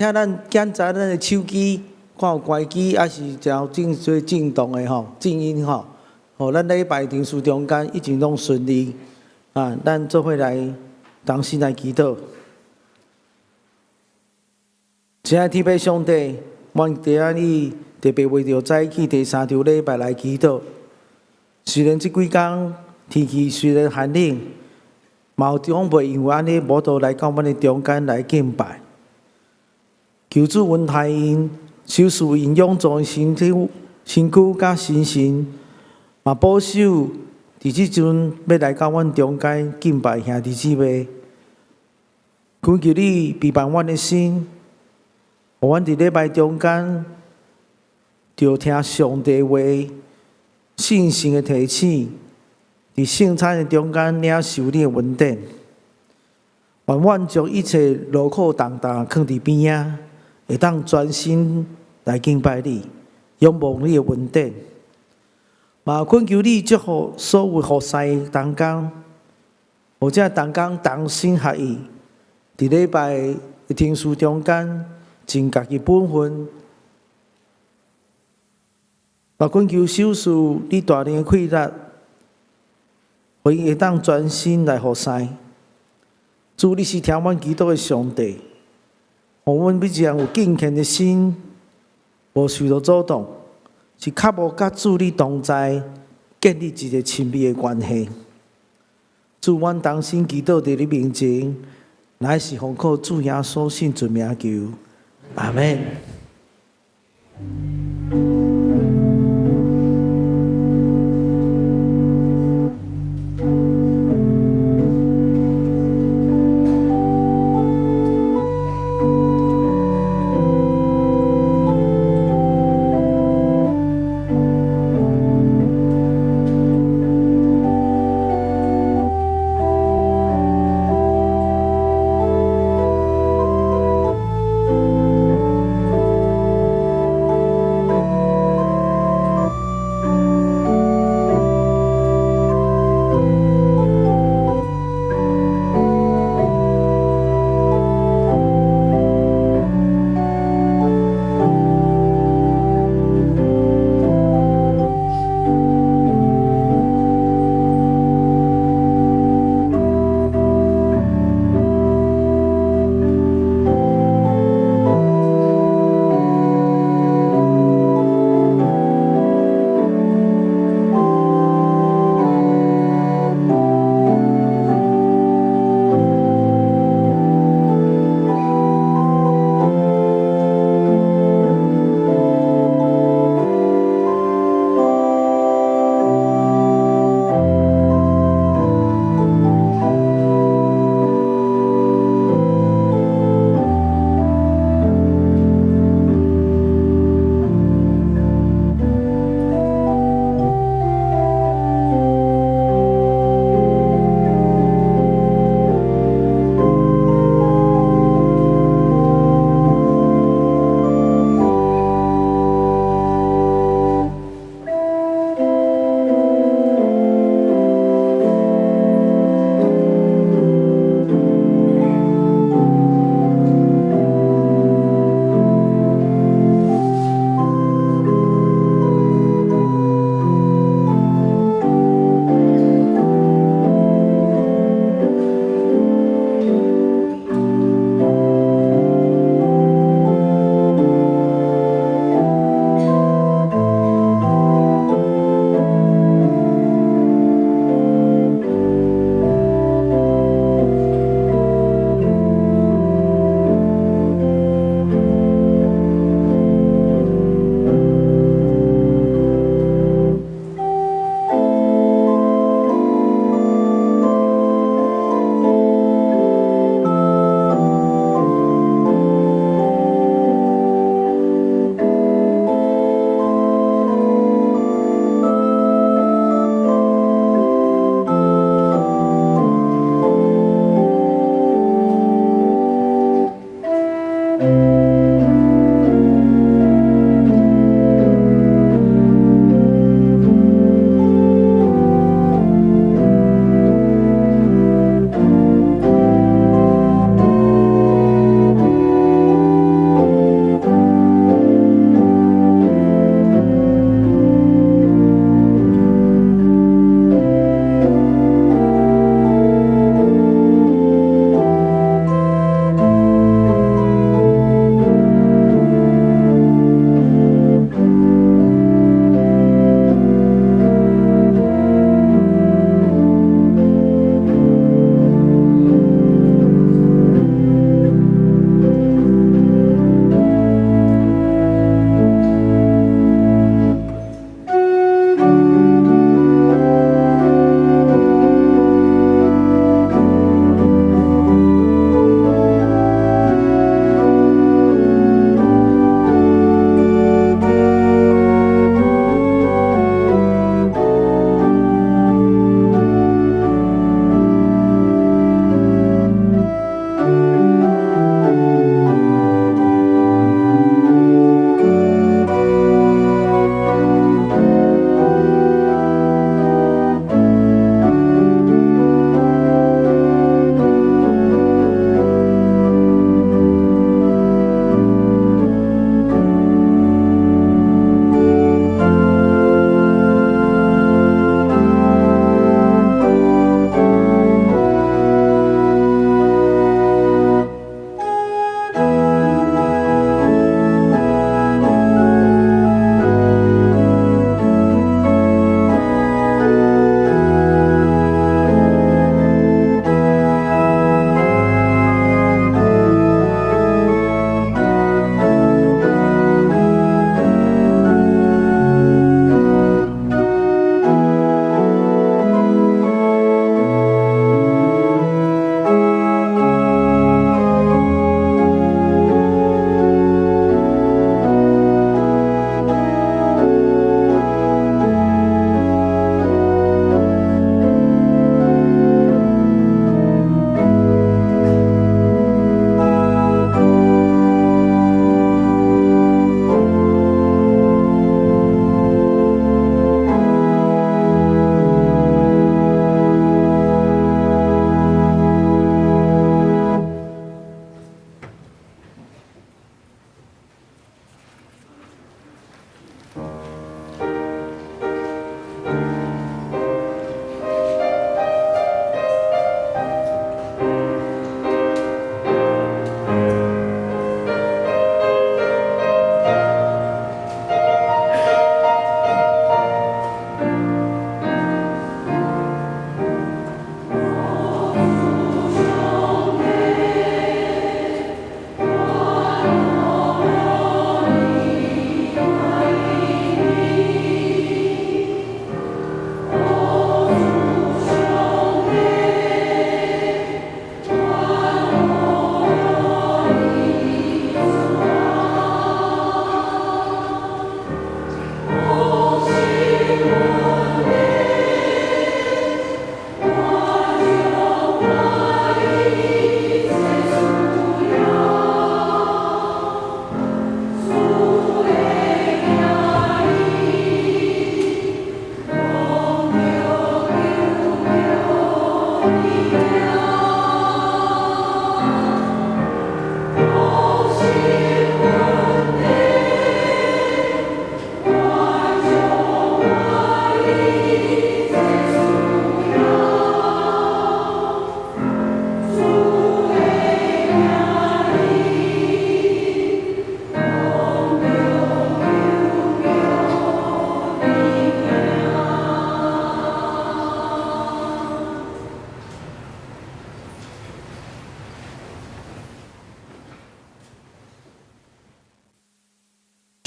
請咱檢查咱的手機，看有關機抑是有正做震動的吼，靜音吼。予咱禮拜程序中間一直攏順利。啊，咱做伙來同心來祈禱。親愛天父上帝，阮今日特別為著早起第三週禮拜來祈禱。雖然這幾工天氣雖然寒冷，嘛有長輩因為按呢無法度來到阮的中間來敬拜。求主恩待𪜶，賞賜𪜶勇壯的身體、身軀佮心神，嘛保守佇這陣欲來到阮中間敬拜兄弟姊妹。懇求你備辦阮的心，予阮佇禮拜中間，著聽上帝話、信心的提醒，佇聖餐的中間領受你的恩典。願阮將一切勞苦重擔囥佇邊仔，會當專心來敬拜你，仰望你的恩典。嘛懇求你祝福所有服侍的同工，予這同工同心合意，佇禮拜的程序中間盡家己本分。嘛懇求賞賜你大能的氣力，予𪜶會當專心來服侍。主，你是聽阮祈禱的上帝，予阮每一人有敬虔的心，無受到阻擋，是渴慕佮主你同在，建立一個親密的關係。主，阮同心祈禱佇你面前，乃是奉靠主耶穌聖尊名求，阿門。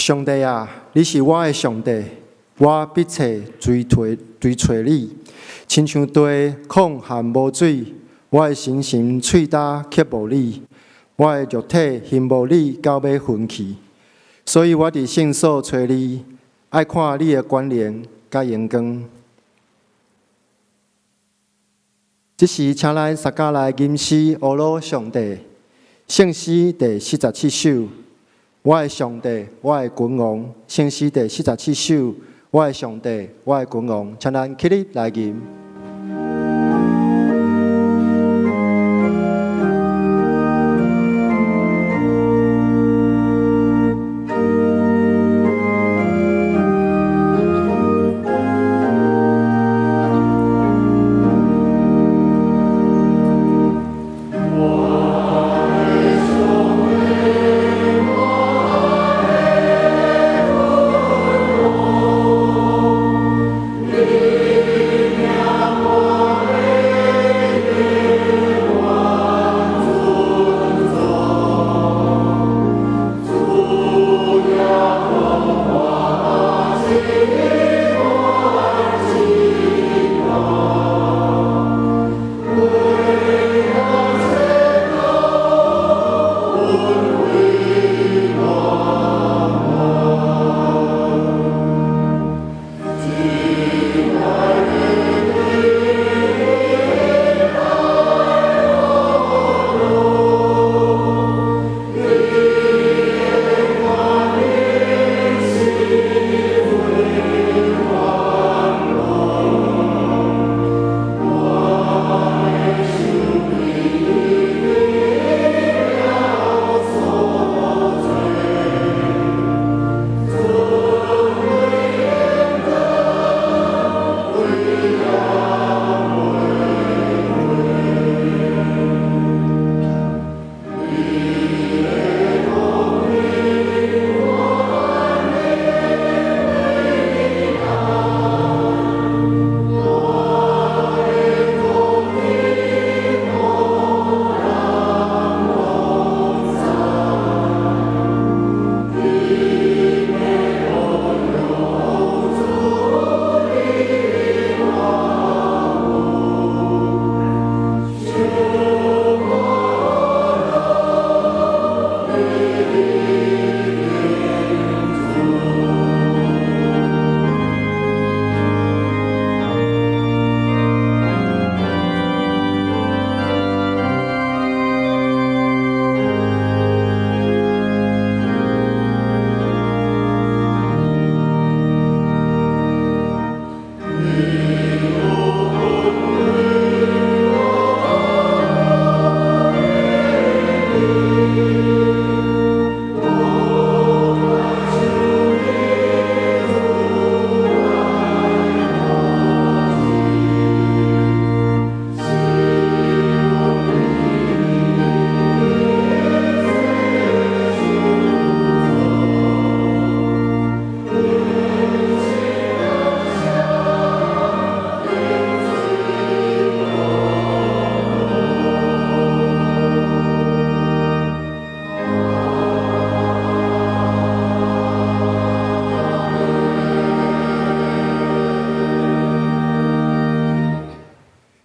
上帝啊，你是我的上帝，我必切追隨追揣你，親像地曠旱無水，我的身心喙焦渴慕你，我的肉體欣慕你到欲昏去，所以我佇聖所揣你，愛看你的權能佮榮光。這時，請咱大家來吟詩呵咾上帝，聖詩第47首。我的上帝，我的君王。聖詩第四十七首。我的上帝，我的君王，請咱起立來吟。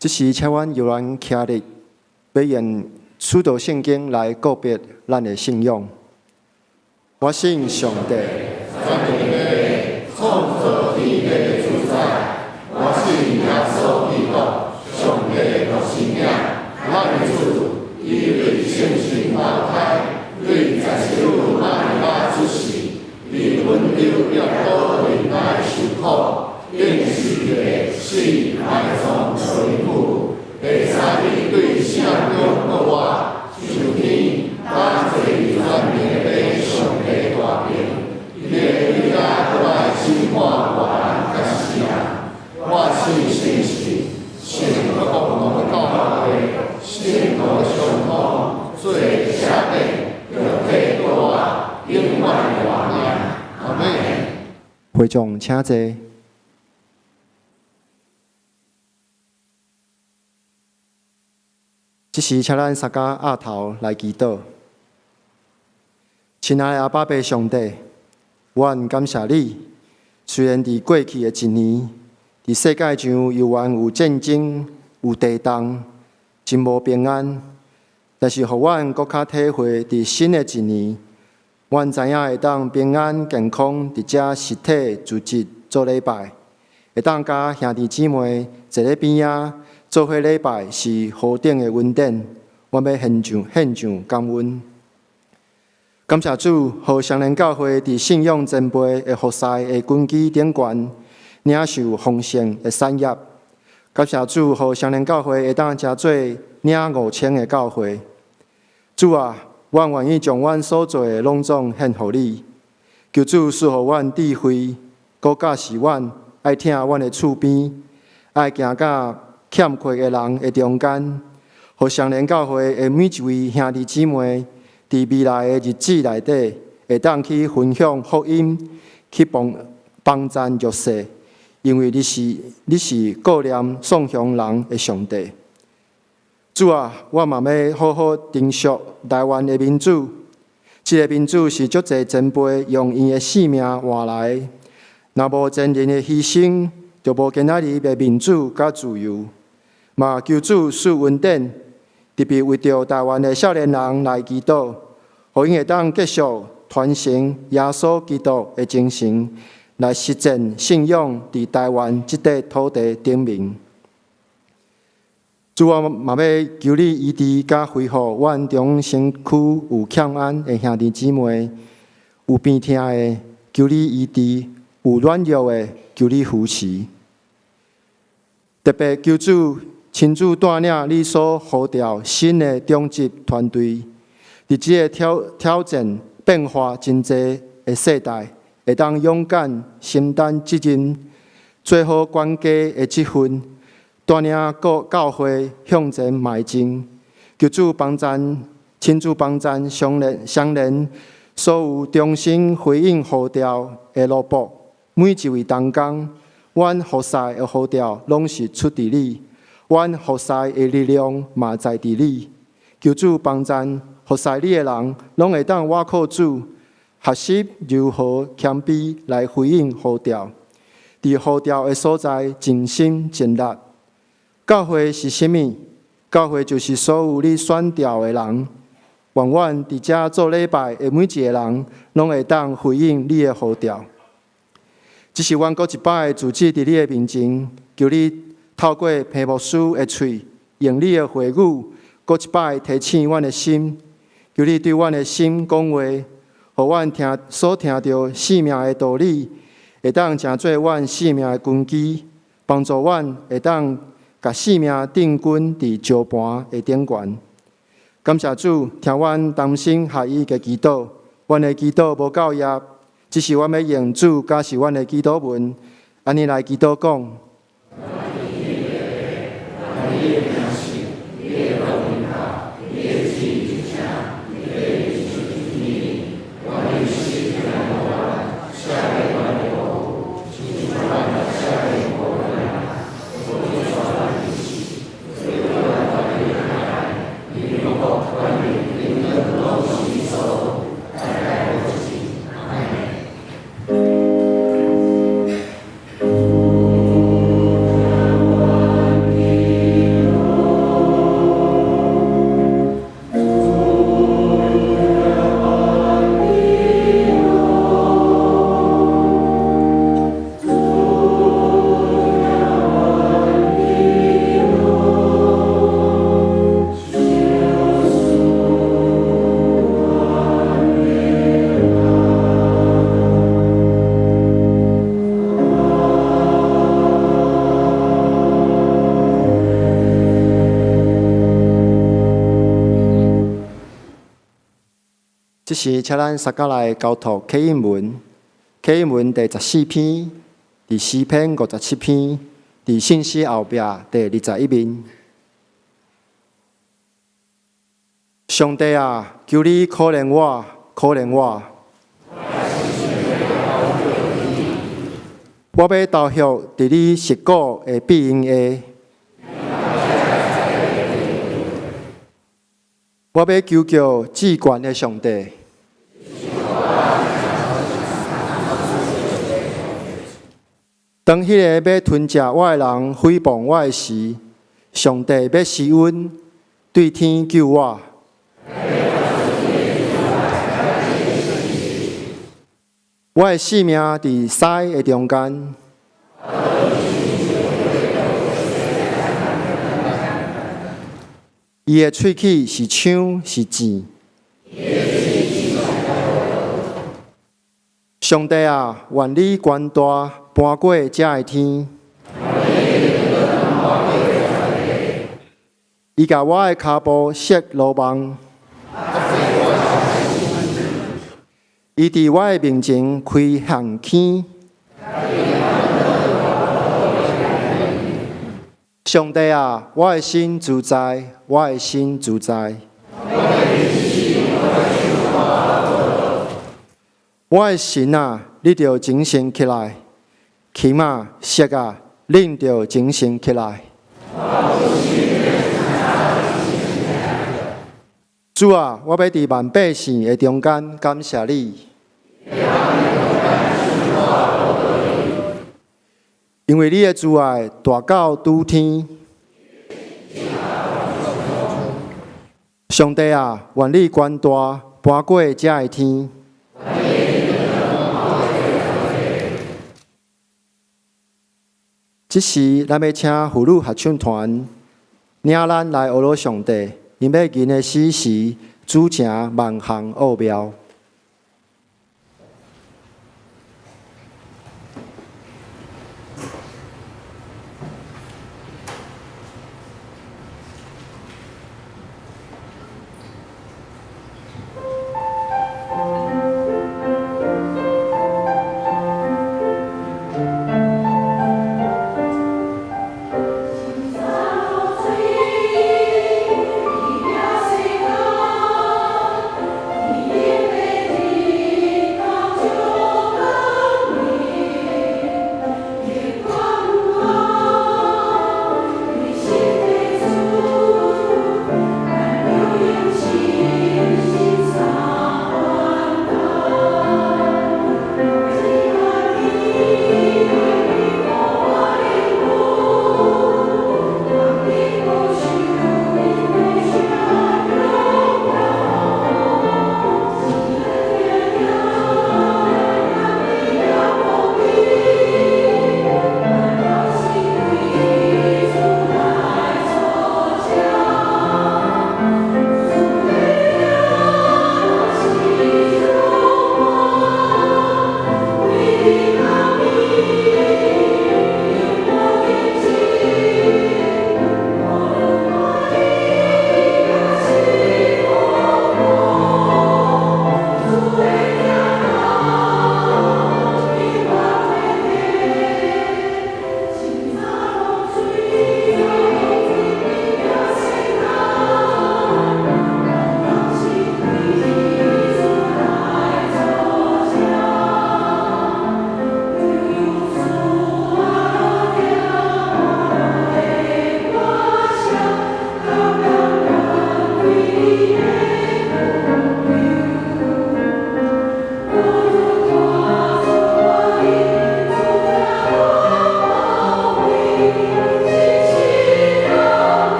這時，請阮搖咱徛立，欲用使徒聖經來告別咱的信仰。我信上帝，全能的創造天地的主宰。我信耶穌基督，上帝的獨生子，咱的主，伊對聖神投胎，對十四瑪利亞出世，佇本丟彼拉多面來受苦，釘十字架死埋葬落地府，第三日對死人中復活，上天，擔坐佇全能的上帝大爿，伊會對遐閣來審判活人佮死人。我信聖神，聖國共同的教會，聖徒相通，罪赦免，肉體復活，永遠活命。阿們。會眾請坐。這時，請咱三家額頭來祈禱。親愛的阿爸父上帝，阮感謝你。雖然佇過去的一年，佇世界上猶原有戰爭、有地動，真無平安，但是予阮閣較體會，佇新的一年，阮知影會當平安健康佇遮實體組織做禮拜，會當佮兄弟姊妹坐咧邊仔做伙禮拜，是何等的恩典。阮欲獻上獻上感恩。感謝主，予雙連教會佇信仰前輩的服侍的根基頂懸，領受豐盛的產業。感謝主，予雙連教會會當成做領5000个教會。主啊，阮願意將阮所做的攏總獻予你。求主賜予阮智慧，閣教示阮愛疼阮的厝邊，愛行佮欠缺的人的中間，予雙連教會的每一位兄弟姊妹，佇未來的日子內底，會當去分享福音，去幫幫贊弱勢，因為你是顧念喪窮人的上帝。主啊，我嘛欲好好珍惜台灣的民主。這个民主是足濟前輩用𪜶的性命換來的，若無前人的犧牲，就無今仔日的民主佮自由。嘛求主賜恩典，特別為著台灣的少年人來祈禱，予𪜶會當繼續傳承耶穌基督的精神，來實踐信仰佇台灣這塊土地頂面。主啊，嘛欲求你醫治佮恢復阮中身軀有欠安的兄弟姊妹，有病痛的，求你醫治；有軟弱的，求你扶持。特別求主親自帶領你所呼召新的長執團隊，佇這个挑戰變化真濟的世代，會當勇敢承擔責任，做好管家的職分，帶領各教會向前邁進。求主幫贊，親自幫贊雙連所有忠心回應呼召的奴僕，每一位同工，阮服侍的呼召攏是出佇你，阮服侍的力量嘛在佇你。求主幫贊服侍你的人，攏會當倚靠主，學習如何謙卑來回應呼召，佇呼召的所在盡心盡力。教會是啥物？教會就是所有你選召的人。願阮佇遮做禮拜的每一个人，攏會當回應你的呼召。這是阮閣一擺組織佇你的面前，求你透過彭牧師的喙，用你的話語，閣一擺提醒阮的心。求你對阮的心講話，予阮聽所聽著生命的道理，會當成做阮生命的根基，幫助阮會當共生命定根佇石盤的頂懸。感謝主，聽阮同心合意的祈禱，阮的祈禱無夠業，只是阮欲用主教示阮的祈禱文，按呢來祈禱講。這時，請咱相佮來交託啟應文，啟應文第14篇，佇詩篇57篇，佇信息後壁第21面。上帝啊，求你可憐我，可憐我。我欲投伏佇你實古的庇蔭下。我欲求告至懸的上帝。當彼个欲吞食我的人誹謗我的時，上帝欲施恩，對天救我。我的性命佇屎的中間。伊的喙齒是槍是箭。上帝啊，願你權大，搬過這个天。伊共我的跤步設羅網。伊佇我的面前開陷坑。上帝啊，我的心自在，我的心自在。我的神啊，你著精神起來；琴啊，瑟啊，恁著精神起來。主啊，我欲佇萬百姓的中間感謝你，因為你的慈愛大到諸天。上帝啊，願你權大，搬過這个天。這時，咱欲請婦女合唱團領咱來呵咾上帝，𪜶欲吟的詩是主成萬項奧妙。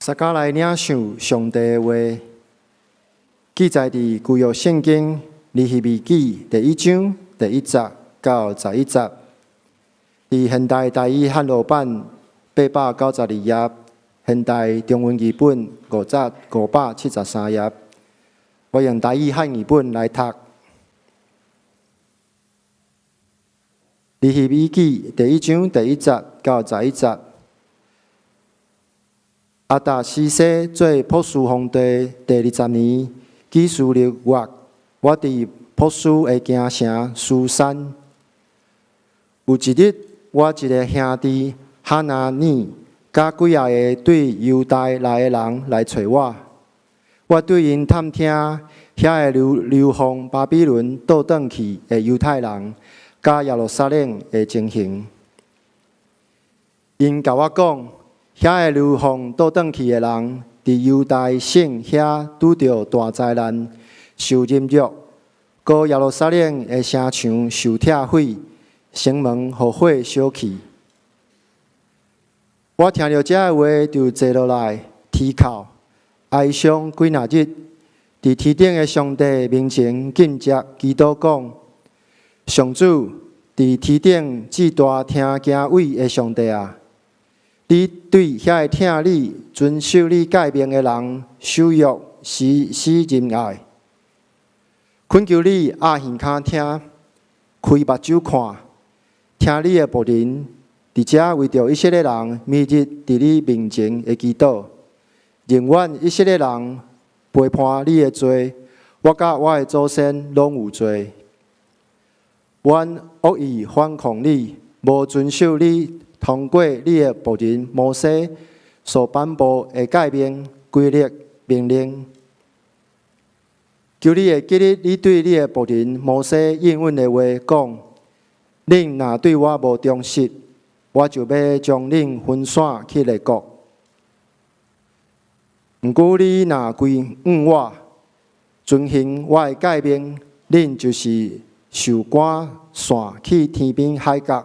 大家來領受上帝的話，記載佇舊約聖經尼希米記第一章第一節到十一節，佇現代台語漢羅版892頁，現代中文譯本573頁。我用台語漢譯本來讀。尼希米記第一章第一節到十一節。亞達薛西做波斯皇帝第20年，基斯勒月，我佇波斯的京城書珊。有一日，我一个兄弟哈拿尼佮幾仔个對猶大來的人來揣我，我對𪜶探聽遐个流放巴比倫倒轉去的猶太人佮耶路撒冷的情形。𪜶共我講，遐个流放倒轉去的人，佇猶大省遐拄著大災難，受凌辱；閣耶路撒冷的城牆受拆毀，城門予火燒去。我聽著這个話，就坐落來，啼哭，哀傷幾若日，佇天頂的上帝面前禁食祈禱，講：上主，佇天頂至大聽驚畏的上帝啊！你對遐个疼你、遵守你誡命的人守約施施仁愛，懇求你掩耳孔聽，開目睭看，聽你的僕人佇遮為著以色列人每日佇你面前的祈禱，寧願以色列人陪判你的罪，我佮我的祖先攏有罪。阮惡意反抗你，無遵守你通過你的僕人摩西所頒布的誡命、規律、命令。求你會記得你對你的僕人摩西應允的話，講：恁若對我無忠實，我就欲將恁分散去列國。毋過你若歸向我，遵行我的誡命，恁就是受趕散去天邊海角，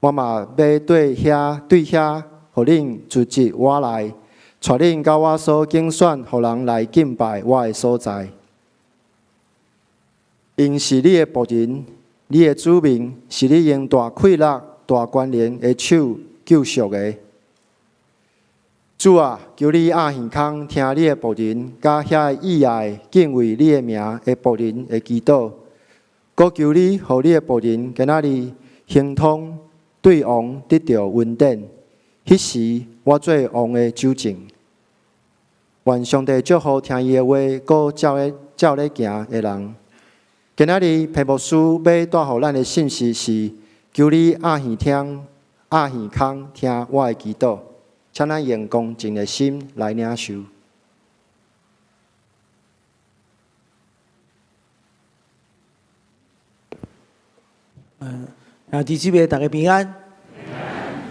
我嘛欲對遐，予恁聚集我來，帶恁到我所揀選予人來敬拜我的所在。𪜶是你的僕人，你的子民，是你用大氣力、大權能的手救贖的。主啊，求你掩耳孔聽你的僕人，佮遐个喜愛敬畏你的名的僕人的祈禱。閣求你，予你的僕人今仔日亨通，對王得著恩典。彼時我做王的酒政。願上帝祝福聽伊的話，閣照咧行的人。今仔日裴牧師欲帶予咱的信息是：求你掩耳聽，掩耳孔聽我的祈禱，請咱用恭敬的心來領受。啊，弟姊妹，大家平安。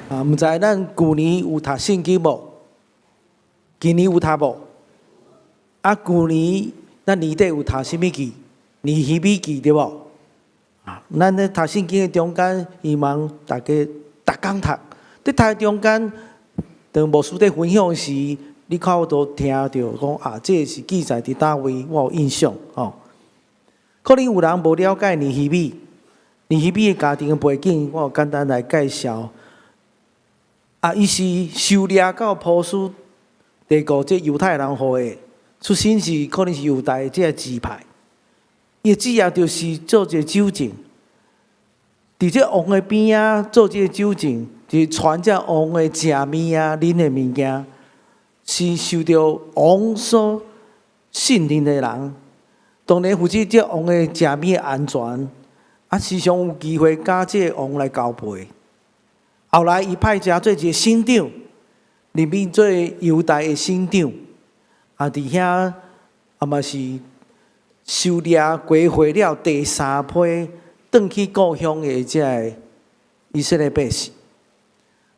啊，毋知咱舊年有讀聖經無？今年有讀無？啊，舊年咱年底有讀啥物記？尼希米記對無？啊，咱咧讀聖經的中間，希望大家逐工讀。佇讀的中間，當牧師佇分享時，你較有都聽著講啊，這个是記載佇佗位，我有印象吼。可能有人無了解尼希米，尼希米的家庭的背景，我有簡單來介紹。啊，伊是受掠到波斯帝國這猶太人後裔，出身是可能是猶大這个支派。伊的職業就是做一个酒政，佇這王的邊仔做這个酒政，就是傳這王的食物啊、啉的物件，是受著王所信任的人。當然負責這王的食物的安全，啊，時常有機會佮這個王來交陪。後來，伊派者做一个省長，任命做猶大的省長，啊，佇遐啊嘛是收掠歸回了第三批轉去故鄉的這个以色列百姓。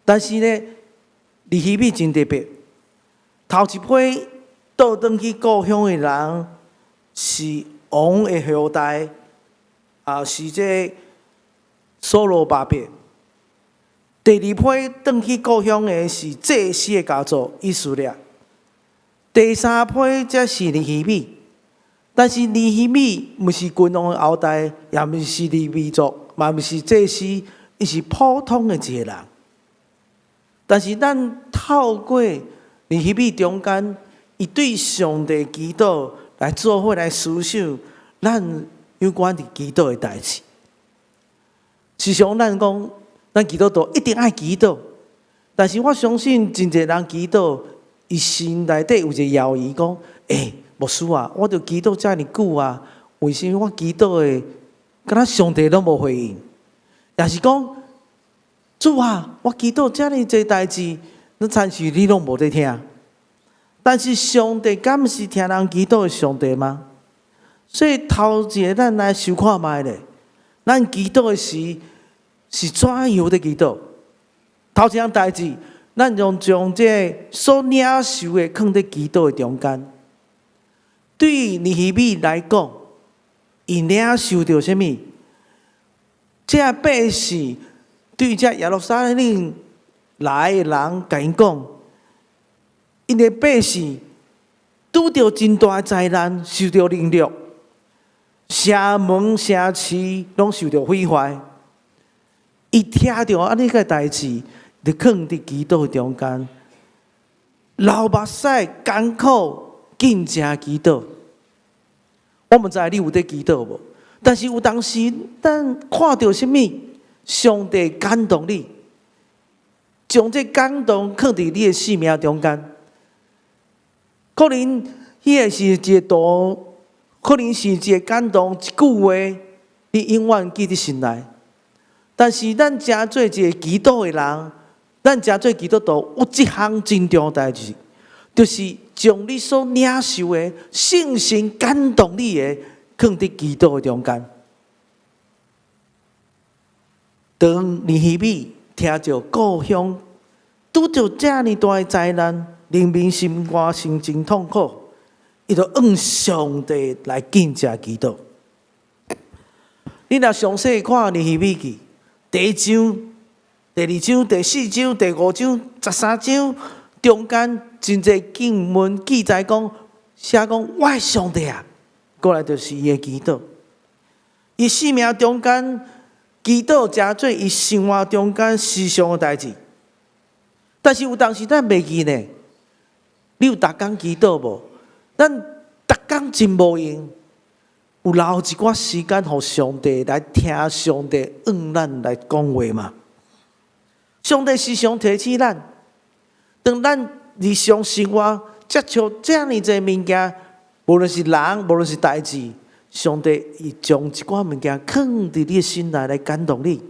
但是呢，尼希米真特別，頭一批倒轉去故鄉的人是王的後代，啊，是這所羅巴伯。第二批轉去故鄉的是祭司的家族以斯拉。第三批才是尼希米，但是尼希米毋是君王的後代，也毋是利未族，嘛毋是祭司，伊是普通的一個人。但是咱透過尼希米中間，伊對上帝祈禱來做伙來思想，咱有關佇祈禱的代誌。時常咱講，咱基督徒一定愛祈禱，但是我相信真濟人祈禱，伊心內底有一個猶豫，講：欸，牧師啊，我著祈禱遮爾久啊，為啥物我祈禱的，敢若上帝攏無回應？抑是講，主啊，我祈禱遮爾濟代誌，你親像你攏無佇聽。但是上帝敢毋是聽人祈禱的上帝嗎？所以頭一个咱來想看覓咧，咱祈禱的時是怎樣佇祈禱？頭一項代誌，咱用將這个所領受的囥佇祈禱的中間。對尼希米來講，伊領受著啥物？這百姓對這耶路撒冷來的人，共𪜶講，𪜶的百姓拄著真大災難，受著凌辱，城門城市攏受著毀壞。伊聽著按呢个代誌，就囥佇祈禱中間，流目屎艱苦，禁食祈禱。我毋知你有佇祈禱無？但是有當時，咱看著啥物，上帝感動你，將這感動囥佇你的生命中間。可能彼个是一个圖，可能是一个感動，一句話，你永遠記佇心內。但是咱成做一个祈禱的人，咱成做基督徒，有一項真重要代誌，就是將你所領受的聖神感動你的，囥佇祈禱的中間。當尼希米聽著故鄉拄著遮爾大的災難，人民心肝心真痛苦，伊就向上帝來禁食祈禱。你若詳細看尼希米記第一章、第二章、第四章、第五章、13章中間，真濟經文記載講，寫講我的上帝啊，過來就是伊的祈禱。伊生命中間祈禱，成做伊生活中間時常的代誌。但是有當時咱袂記呢，你有逐工祈禱無？咱逐工真無閒，有留一寡時間予上帝來聽上帝向咱來講話嗎？上帝時常提醒咱，當咱日常生活接觸遮爾濟物件，無論是人，無論是代誌，上帝會將一寡物件囥佇你的心內來感動你。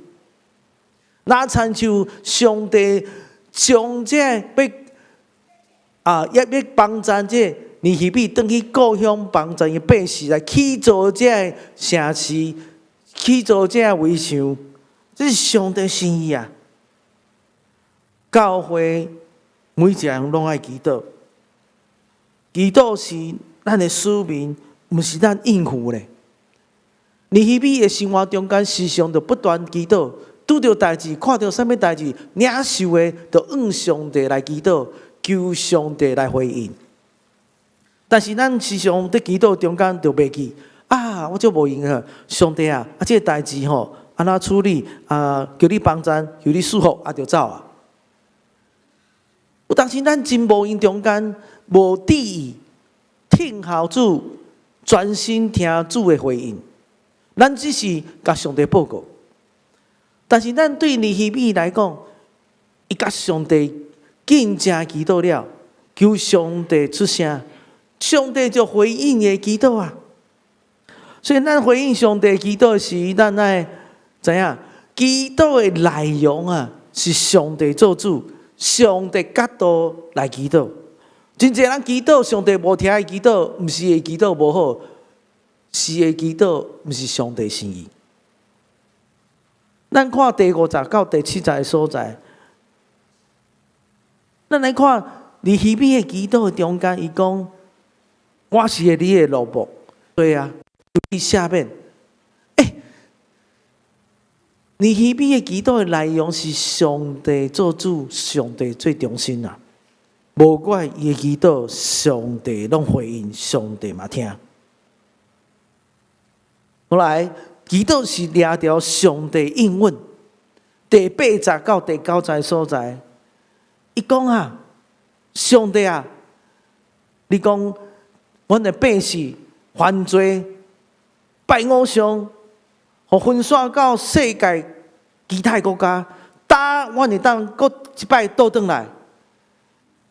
若親像上帝將這欲啊，欲欲幫贊這尼希米轉去故鄉幫贊伊百姓來起造這个城市，起造這个圍牆，這是上帝心意啊！教會每一個人攏愛祈禱，祈禱是咱的使命，毋是咱應付咧。尼希米的生活中間，時常就不斷祈禱，拄著代誌，看著啥物代誌，領受的，就向上帝來祈禱，求上帝來回應。但是咱時常佇祈禱中間就袂記啊，我足無閒啊，上帝啊，啊這个代誌吼，按怎處理啊？求你幫贊，求你賜福，啊就走啊。有當時咱真無閒中間無注意聽候主，專心聽主的回應。咱只是共上帝報告，但是咱對尼希米來講，伊共上帝禁食祈禱了，求上帝出聲，上帝就回應伊的祈禱啊。所以咱回應上帝祈禱時，咱愛知影祈禱的內容啊，是上帝做主，上帝角度來祈禱。真濟人祈禱，上帝無聽伊祈禱，毋是伊祈禱無好，是伊祈禱毋是上帝心意。咱看第五節到第七節的所在，咱來看尼希米的祈禱中間，伊講：我是你的奴僕，對啊，你赦免。欸，尼希米的祈禱的內容是上帝做主，上帝最中心啊。無怪伊的祈禱，上帝攏回應，上帝嘛聽。後來祈禱是掠著上帝應允，第八節到第九節所在，伊講啊，上帝啊，你講阮的百姓犯罪拜偶像，予分散到世界其他國家，焦阮會當閣一擺倒轉來？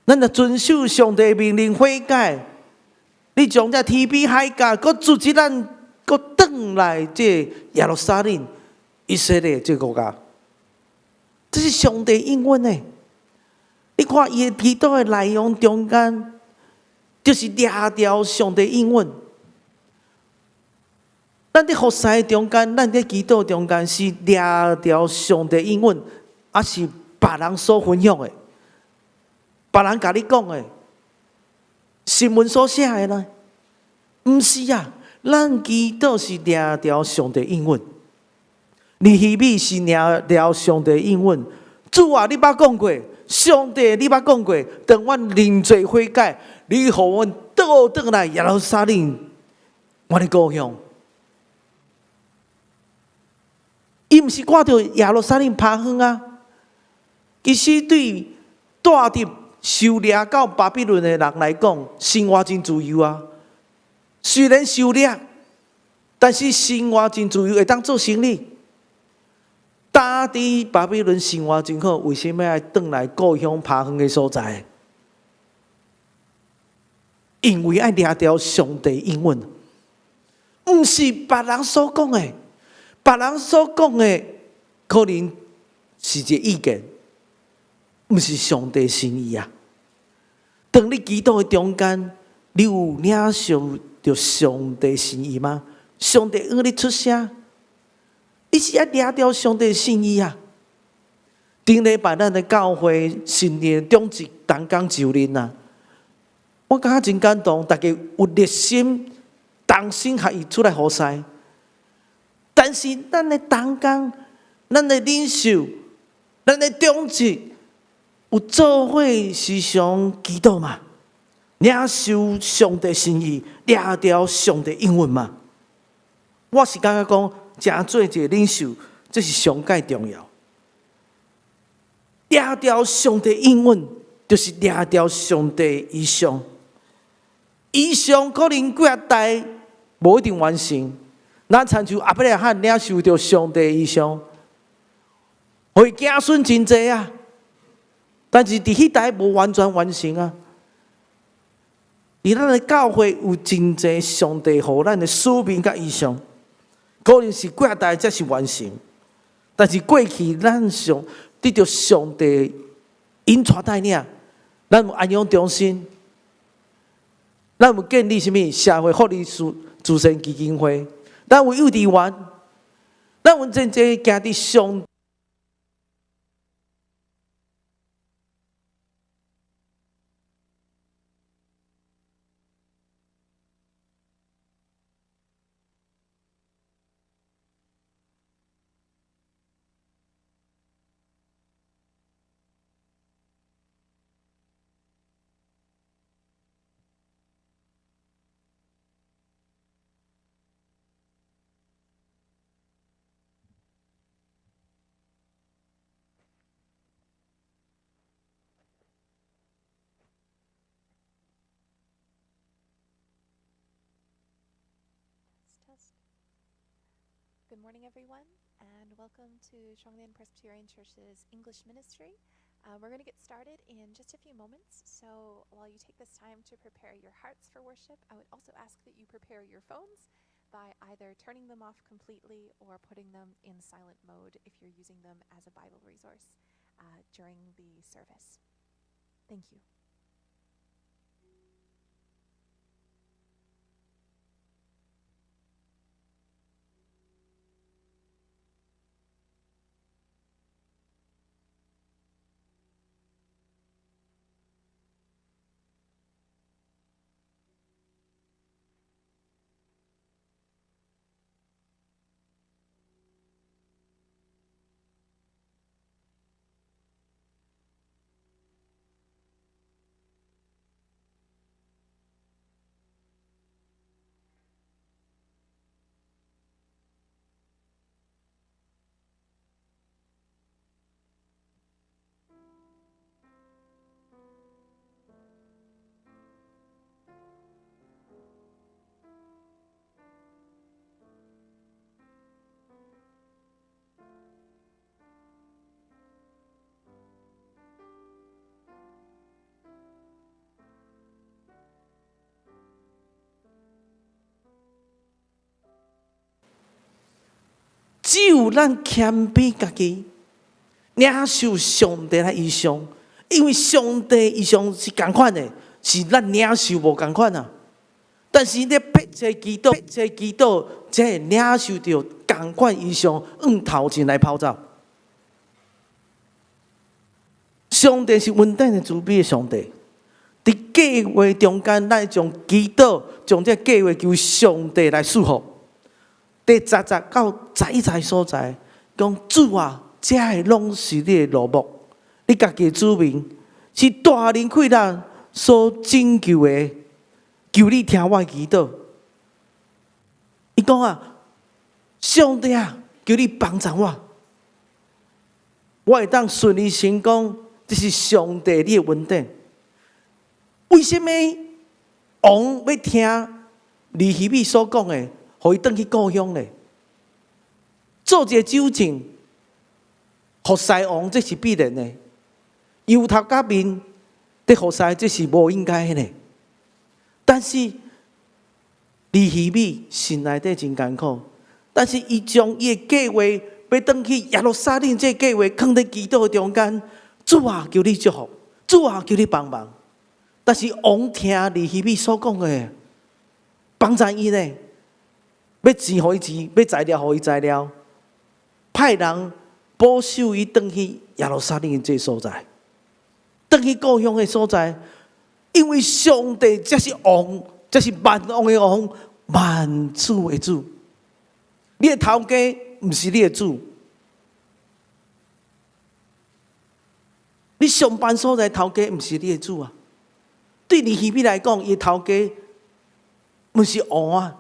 咱若遵守上帝命令悔改，你將這天邊海角閣組織咱閣轉來這耶路撒冷以色列這個國家，這是上帝應允的。你看伊的祈禱的內容中間，就是掠著上帝應允。咱佇服侍中間，咱佇祈禱中間是掠著上帝應允，抑是別人所分享的？別人共你講的，新聞所寫的呢？毋是啊，咱祈禱是掠著上帝應允。尼希米是掠著上帝應允。主啊，你捌講過，上帝你捌講過，當阮認罪悔改，你予阮倒轉來耶路撒冷，阮的故鄉。伊毋是掛著耶路撒冷拍遠啊，其實對蹛佇受掠到巴比倫的人來講，生活真自由啊。雖然受掠，但是生活真自由，會當做生意。呾佇巴比倫生活真好，為啥物愛轉來故鄉拍遠的所在？因為愛掠著上帝應允，毋是別人所講的。別人所講的可能是一個意見，毋是上帝心意啊。當你祈禱的中間，你有領受著上帝心意嗎？上帝向你出聲，你是愛掠著上帝心意啊！頂禮拜咱的教會新年長執同工就任啊，我感覺真感動，大家有熱心，同心合意出來服侍。但是咱的同工、咱的領袖、咱的長執，有做伙時常祈禱嗎？領受上帝心意，掠著上帝應允嗎？我是感覺講，誠做一個領袖，這是上蓋重要。掠著上帝應允，就是掠著上帝異象。異象可能幾仔代無一定完成。咱親像亞伯拉罕領受著上帝異象，予伊子孫真濟啊！但是佇彼代無完全完成啊。佇咱的教會有真濟上帝予咱的使命佮異象，可能是幾仔代才是完成，但是過去咱上得著上帝引帶帶領，咱有安養中心，咱有建立啥物社會福利慈慈善基金會。咱有幼稚園，咱有真濟行佇上 Test. Good morning, everyone, and welcome to Shuanglian Presbyterian Church's English Ministry. We're going to get started in just a few moments, so while you take this time to prepare your hearts for worship, I would also ask that you prepare your phones by either turning them off completely or putting them in silent mode if you're using them as a Bible resource during the service. Thank you. 只有咱謙卑家己，領受上帝的異象，因為上帝異象是仝款的，是咱領受無仝款啊。但是你迫切祈禱，迫切祈禱，才會領受著仝款異象，向頭前來跑走。上帝是恩典的慈悲的上帝。佇計劃中間，咱將祈禱，將這計劃求上帝來賜福。第10節到11節所在，講主啊，這个攏是你的羅目，你家己的子民是大能氣力所拯救的，求你聽我的祈禱。伊講啊，上帝啊，求你幫助我，我會當順利成功，這是上帝你的恩典。為什麼王欲聽尼希米所講的，予伊轉去故鄉咧？做一個酒政，服侍王，這是必然的。油頭革面佇服侍，這是無應該的。但是尼希米心內底真艱苦，但是伊將伊的計劃欲轉去耶路撒冷，這計劃囥佇祈禱中間。主啊，求你祝福，主啊，求你幫忙。但是王聽尼希米所講的，幫助伊呢，欲錢予伊錢，欲材料予伊材料，派人保守伊轉去耶路撒冷這所在，轉去故鄉的所在，因為上帝才是王，才是萬王的王，萬主的主。你的頭家毋是你的主，你上班所在頭家毋是你的主啊。對尼希米來講，伊頭家毋是王啊，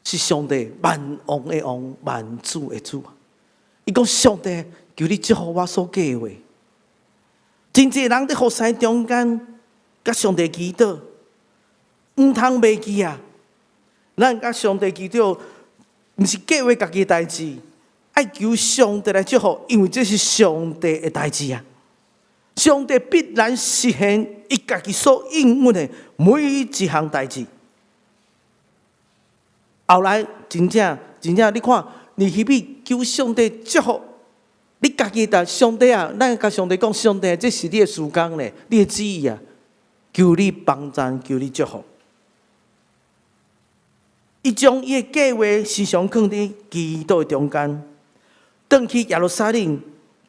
是上帝萬王的王，萬主的主。伊講上帝，求你祝福我所計劃。真濟人佇服侍中間，佮上帝祈禱，毋通袂記啊！咱佮上帝祈禱，毋是計劃家己代誌，愛求上帝來祝福，因為這是上帝的代誌啊！上帝必然實現伊家己所應允的每一項代誌。後來真正真正，你看，尼希米求上帝祝福，你家己代上帝啊，咱共上帝講，上帝，這是你的事工咧，你的旨意啊，求你幫贊，求你祝福。伊將伊的計劃時常囥佇祈禱中間，轉去耶路撒冷，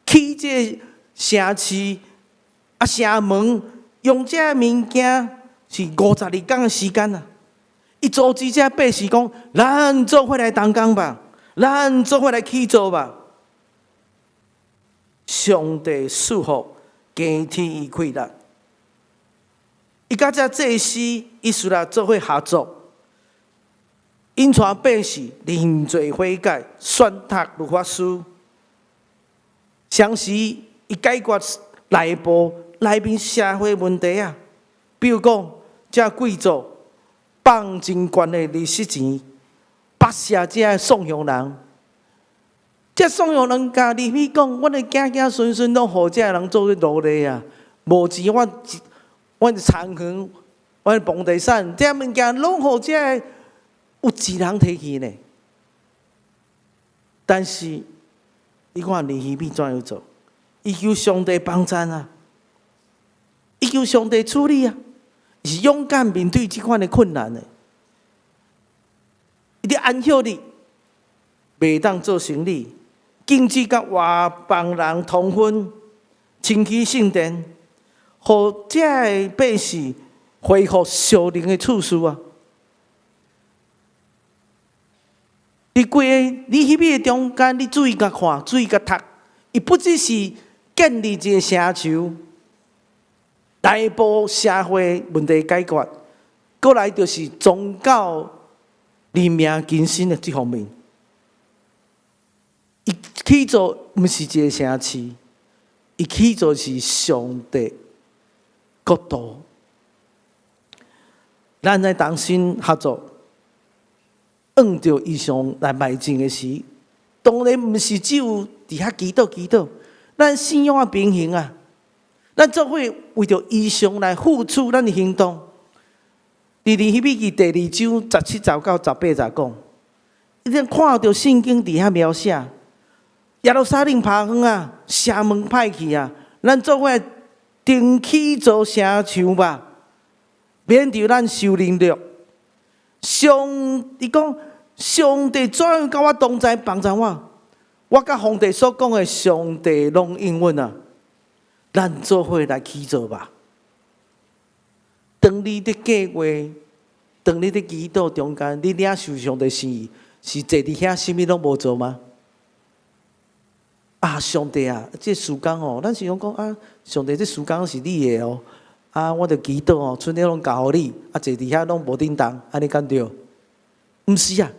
起這城市啊，城門用這物件是52工的時間啊！伊組織這百姓講，咱做伙來動工吧，咱做伙來起造吧。上帝賜福，加添伊氣力。伊佮這祭司以斯拉做伙合作，𪜶帶百姓認罪悔改，宣讀律法書，同時伊解決內部內面社會問題啊，比如講，這貴族放真懸的利息錢，剝削這宋鄉人。這宋鄉人共尼希米講，阮的子子孫孫攏予這人做奴隸啊，無錢，阮阮田園、阮房地產，這物件攏予這有錢人提去呢。但是，你看尼希米怎樣做？伊求上帝幫贊啊！伊求上帝處理啊！是勇敢面對這款的困難的。伊佇安息日袂當做生理，禁止佮外邦人通婚，清起聖殿，予這个百姓恢復屬靈的次序啊！佇規个尼希米的中間，你注意共看，注意共讀，伊不只是建立一個城牆，內部社會問題解決，過來就是宗教靈命更新的這方面。伊起造毋是一個城市，伊起造是上帝國度。咱來同心合作，按著異象來邁進的時，當然毋是只有佇遐祈禱祈禱，咱信仰愛平衡啊！咱做伙為著異象來付出咱的行動。佇尼希米記第二章17節到18節講，你看著聖經佇遐描寫，耶路撒冷拍遠啊，城門歹去啊，咱做伙重起造城牆吧，免著咱受凌辱。上伊講，上帝怎樣佮我同在幫助我？我佮皇帝所講的，上帝攏應允啊！咱做伙來起造吧。當你佇計劃，當你佇祈禱中間，你領受上帝心意，是坐佇遐，啥物攏無做嗎？啊，上帝啊，這時間哦，咱是講啊，上帝這時間是你的哦。啊，我著祈禱哦，剩的攏交予你，啊，坐佇遐攏無振動，按呢敢對？毋是啊，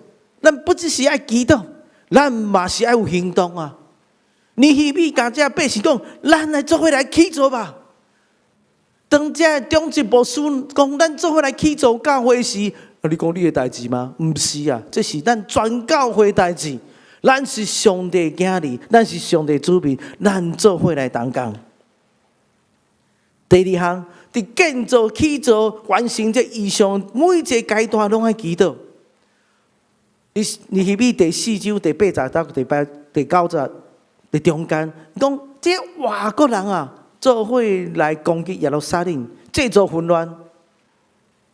咱不只是愛祈禱，咱嘛是愛有行動啊。尼希米共這百姓講，咱來做伙來起造吧。當這長執牧師講，咱做伙來起造教會時，你講你的代誌嗎？毋是啊，這是咱全教會代誌。咱是上帝囝兒，咱是上帝子民，咱做伙來同工。第二項，佇建造、起造、完成這異象，每一个階段攏愛祈禱。尼希米第四章第八節到第八、第九節佇中間，講這外國人啊，做伙來攻擊耶路撒冷，製造混亂。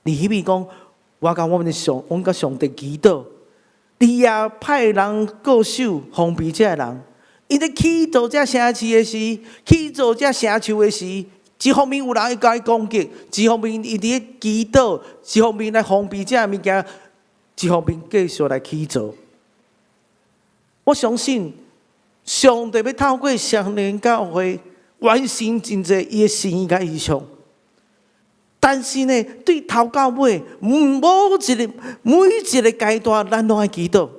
尼希米講，我共我們的上，阮佮上帝祈禱，伊也派人固守防備這个人。𪜶咧起造這城市的時，起造這城牆的時，一方面有人會共伊攻擊，一方面伊佇咧祈禱，一方面來防備這个物件，一方面繼續來起造。我相信上帝欲透過雙連教會完成真濟伊的心意佮異象。但是呢，對頭到尾，每一个每一个階段，咱攏愛祈禱。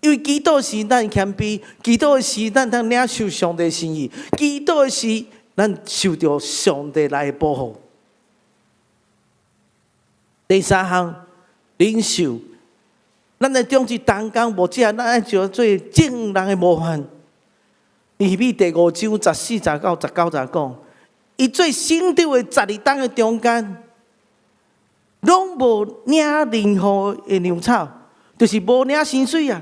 因為祈禱是咱謙卑，祈禱是咱通領受上帝心意，祈禱是咱受著上帝來的保護。第三項，領袖，咱的長執同工牧者，咱愛做做眾人的模範。尼希米第五章十四節到十九節講，伊做省長的十二冬的中間，攏無領任何的糧草，就是無領薪水啊。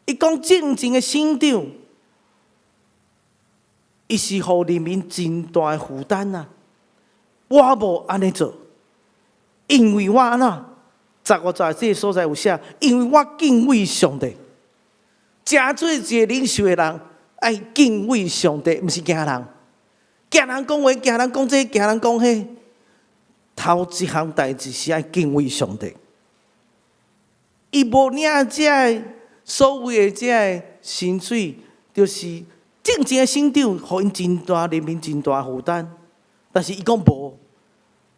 伊講正前的省長，伊是予人民真大的負擔啊！我無按呢做，因為我按怎？十五節這个所在有寫，因為我敬畏上帝。成做一個領袖的人，愛敬畏上帝，毋是驚人。驚人講話，驚人講這，驚人講彼。頭一項代誌是愛敬畏上帝。伊無領這个所謂的這个薪水，就是正前的省長，予𪜶真大人民真大負擔。但是伊講無，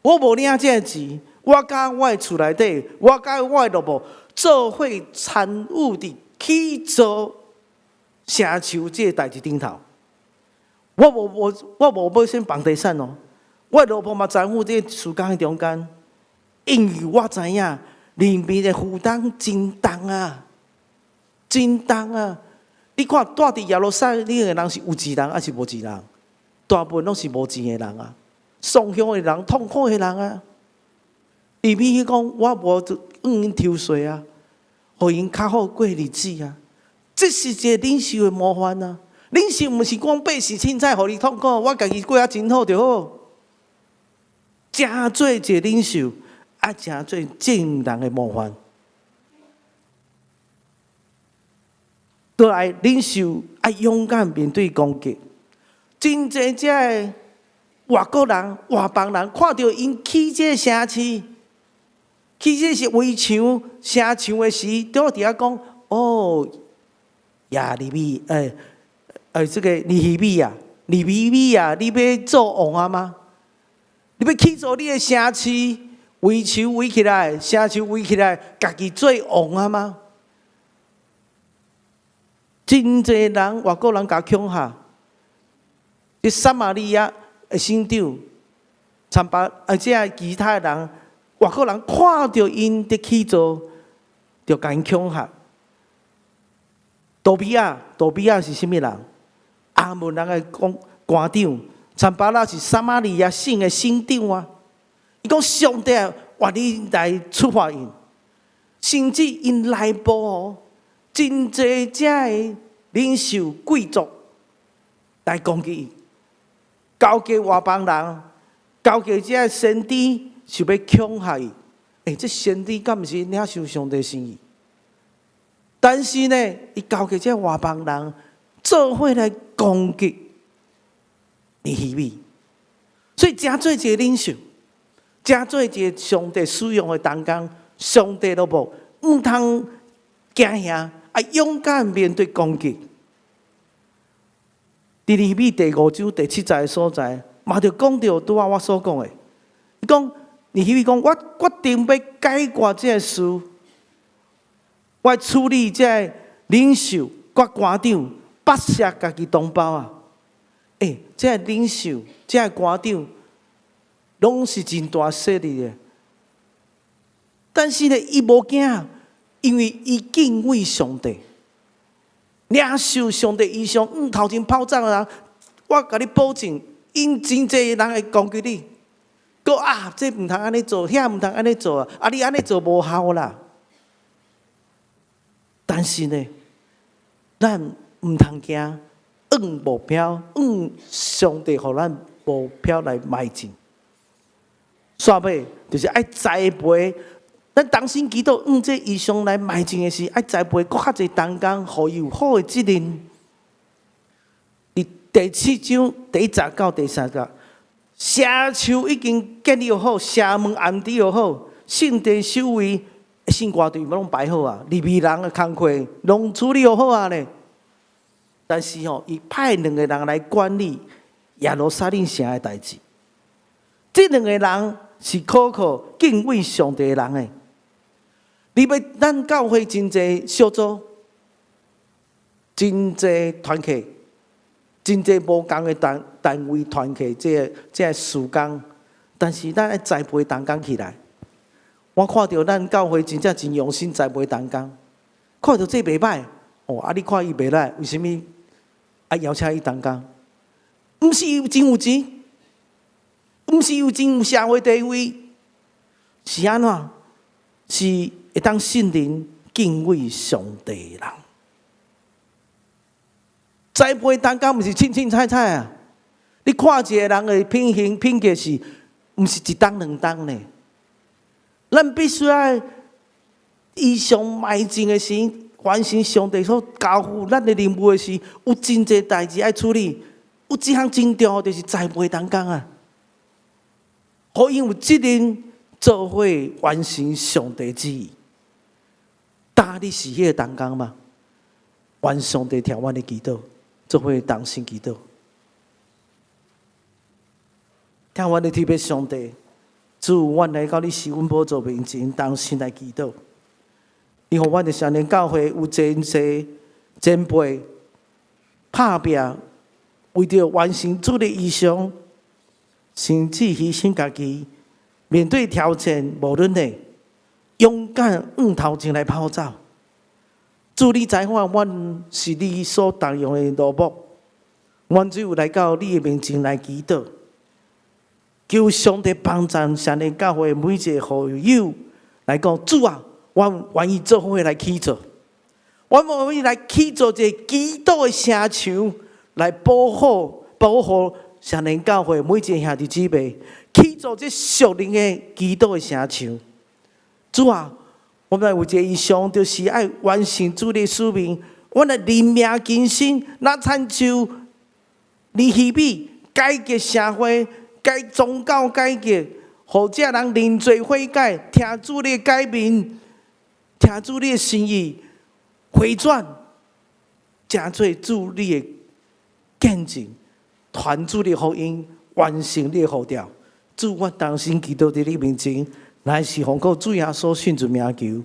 我無領這个錢，我佮我的厝內底，我佮我的奴僕做伙參與佇起造城牆這个代誌頂頭。我無買啥房地產哦，我的奴僕嘛參與這個事工的中間，因為我知影人民的負擔真重啊，真重啊！你看蹛佇耶路撒冷的人是有錢人抑是無錢人？大部分攏是無錢的人啊，喪鄉的人、痛苦的人啊。伊比講，我無就向𪜶抽稅啊，予𪜶較好過日子啊。這是一個領袖的模範啊！領袖毋是講百姓凊彩予你痛苦，我家己過啊真好就好。成做一個領袖，愛成做眾人的模範。倒來，領袖愛勇敢面對攻擊。真濟這个外國人、外邦人看著𪜶起這个城市，起這是圍牆、城牆的時，都佇遐講：哦，耶利米，欸，欸，這个尼希米啊，尼希米啊，你欲做王啊嗎？你欲起造你的城市，圍牆圍起來，城牆圍起來，家己做王啊嗎？真濟人外國人共恐嚇，佇撒瑪利亞的省長，參巴啊，這个其他的人，外國人看著𪜶佇起造，就共𪜶恐嚇。多比亞，多比亞是啥物人？亞捫人的官官長，參巴拉是撒瑪利亞省的省長啊。伊講上帝願意來處罰𪜶。甚至𪜶內部哦，真濟遮的領袖貴族來攻擊伊，勾結外邦人，勾結這先知，想欲恐嚇伊。欸，這先知敢毋是領受上帝心意？但是呢，伊勾結這外邦人做伙來攻擊尼希米，所以成做一个領袖，成做一个上帝使用的同工，上帝奴僕，毋通驚嚇，啊，勇敢面對攻擊。佇尼希米第五章第七節的所在，嘛就講著拄仔我所講的，伊講尼希米講，我決定欲解決這个事，我處理這个領袖、佮官長，剝削家己同胞啊！欸，這个領袖、這个官長，攏是真大勢力的。但是呢，伊無驚，因為伊敬畏上帝，領受上帝異象，向頭前跑走的人，我共你保證，𪜶真濟人會攻擊你。閣啊，這毋通按呢做，遐毋通按呢做啊！啊，你按呢做無效啦。但是呢，咱毋通驚，按目標，按上帝予咱目標來邁進。煞尾就是愛栽培，咱同心祈禱，按這異象來邁進的時，愛栽培閣較濟同工，予伊有好的責任。佇第七章第一節到第三節，城牆已經建立好，城門安置好，聖殿守衛、聖歌隊攏排好啊，利未人的工課攏處理好啊咧。但是吼，伊派兩个人來管理耶路撒冷城的代誌。這兩个人是可靠敬畏上帝的人的。你欲咱教會真濟小組，真濟團契，真濟無仝的單位團契，這个事工，但是咱愛栽培同工起來。我看著咱教會真正真用心栽培同工，看著這袂䆀，哦，啊！你看伊袂䆀，為啥物愛邀請伊同工？毋是伊真有錢，毋是有真有社會地位，是按怎？是會當信任敬畏上帝的人。栽培同工毋是凊凊彩彩啊！你看一个人的品行品格是，毋是一冬兩冬呢？咱必須愛異象邁進的時，完成上帝所交付咱的任務的時，有真濟代誌愛處理。有一項真重要，就是栽培同工啊，予𪜶有責任做伙完成上帝旨意。今你是彼个同工嗎？願上帝聽阮的祈禱，做伙同心祈禱。疼阮的天父上帝，主，阮來到你施恩寶座面前，同心來祈禱。你予阮的少年教會有真濟前輩拍拚，為著完成主的異象，甚至犧牲家己，面對挑戰，無論的勇敢向頭前來跑走。主，你知影，阮是你所重用的奴僕，阮只有來到你的面前來祈禱，求上帝幫助少年教會每一个好友來講，主啊，阮願意做伙來起造，阮願意來起造一个祈禱的城牆，來保護少年教會每一个兄弟姊妹，起造這屬靈的祈禱的城牆。主啊，我們來有一个異象，就是愛完成主的使命。阮來認命更新，若親像尼希米改革社會、改宗教改革，予這人認罪悔改，聽主的改變，聽主的心意，回轉，成做主你的見證，傳主的福音，完成你的呼召。主，我同心祈禱佇你面前，乃是奉靠主耶穌聖主名求，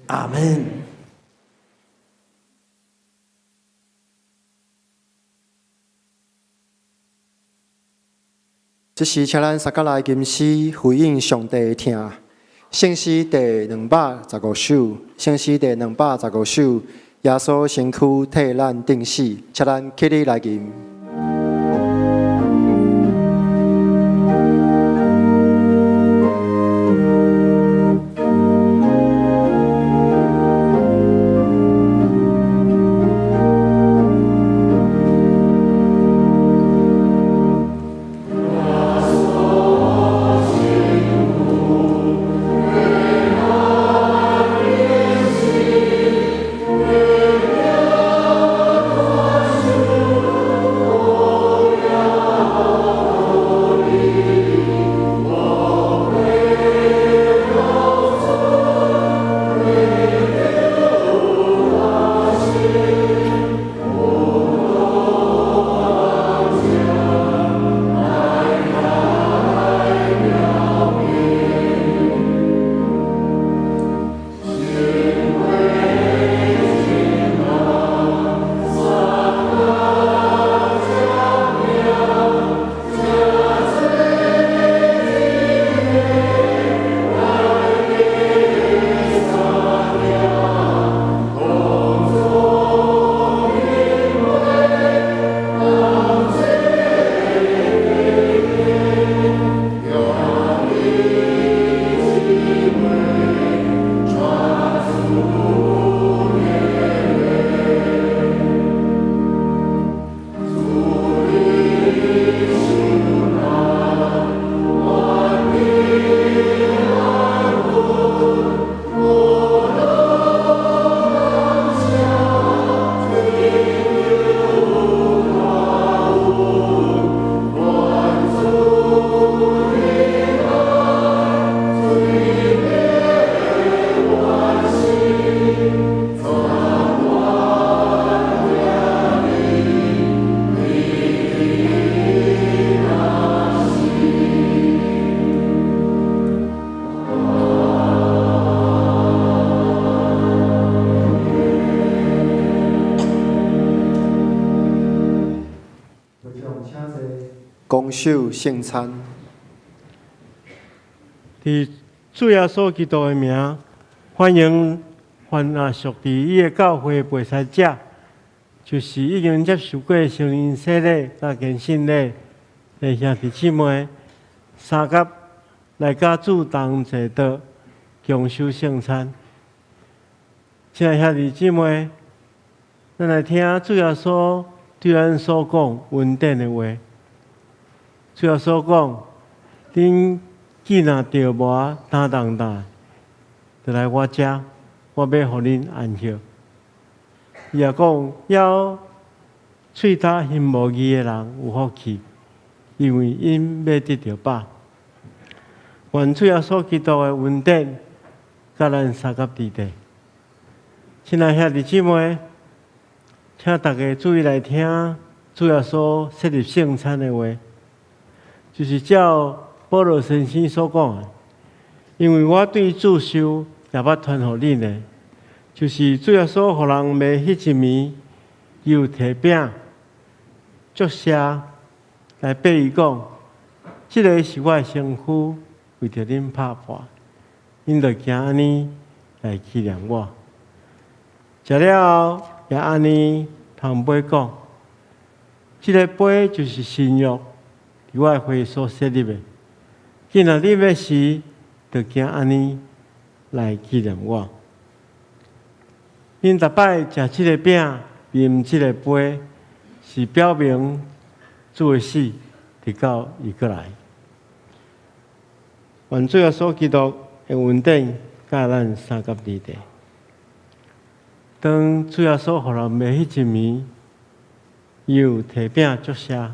阿門。這時，請咱三個來吟詩回應上帝的疼。聖詩第215首，聖詩第215首，耶穌身軀替咱釘死，請咱起立來吟。公守聖餐。佇主耶穌基督的名，歡迎凡啊屬佇伊的教會被洗者，就是已經接受過聖靈洗禮佮堅信禮的兄弟姊妹，相佮來佮主同齊桌共守聖餐。親愛兄弟姊妹，咱來聽主耶穌對咱所講恩典的話。主耶穌講：恁既若著無擔重擔，就來我遮，我欲予恁安歇。伊也講，枵喙焦心無義的人有福氣，因為𪜶欲得著飽。願主耶穌基督的恩典，佮咱相佮佇咧。親愛兄弟姊妹，請大家注意來聽主耶穌設立聖餐的話，就是照保羅先生所講的，因為我對主受，也捌傳予恁的，就是主耶穌予人賣彼一暝，伊有提餅、祝謝來擘伊講，這个是我的身軀，為著恁拍破，恁著行按呢來紀念我。食了後，也按呢捧杯講，這个杯就是新約，佇我的血所設立的。既若啉的時，就行按呢來紀念我。恁逐擺食這个餅、啉這个杯，是表明主的死，直到伊閣來。願主耶穌基督的恩典，佮咱相佮佇咧。當主耶穌予人賣彼一暝，伊有提餅祝謝，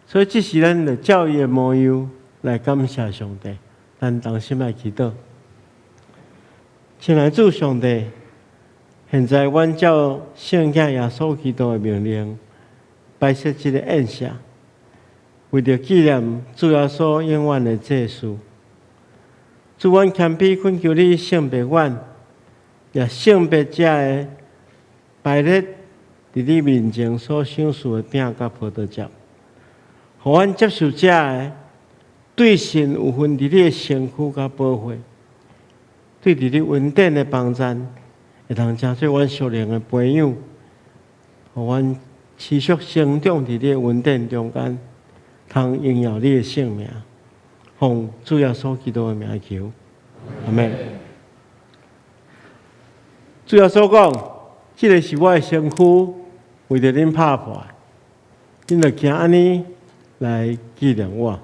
所以這時咱就照伊的模樣來感謝上帝。咱同心來祈禱。親愛主上帝，現在阮照聖子耶穌基督的命令，擺設這个宴席，為著紀念主耶穌永遠的祭司。主，阮謙卑懇求你聖別阮，也聖別這个擺列佇你面前所賞賜的餅佮葡萄汁，予阮接受這个對神有份佇你的身軀佮寶血，對佇你恩典的幫贊，會當成做阮屬靈的培養，予阮持續成長佇你的恩典中間，通榮耀你的聖名。奉主耶穌基督的名求，阿們。主耶穌講：這个是我的身軀，為著恁拍破，恁著行按呢來紀念我。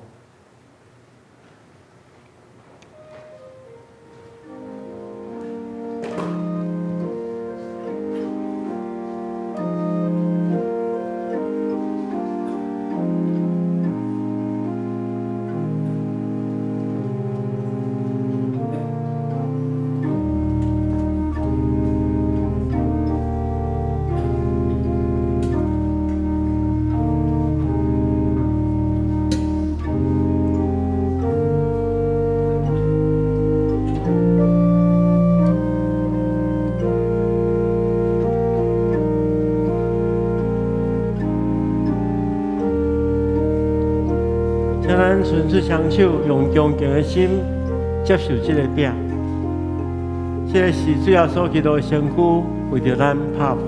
請咱伸出雙手，用恭敬的心接受這个餅。這个是主耶穌基督的身軀，為著咱拍破。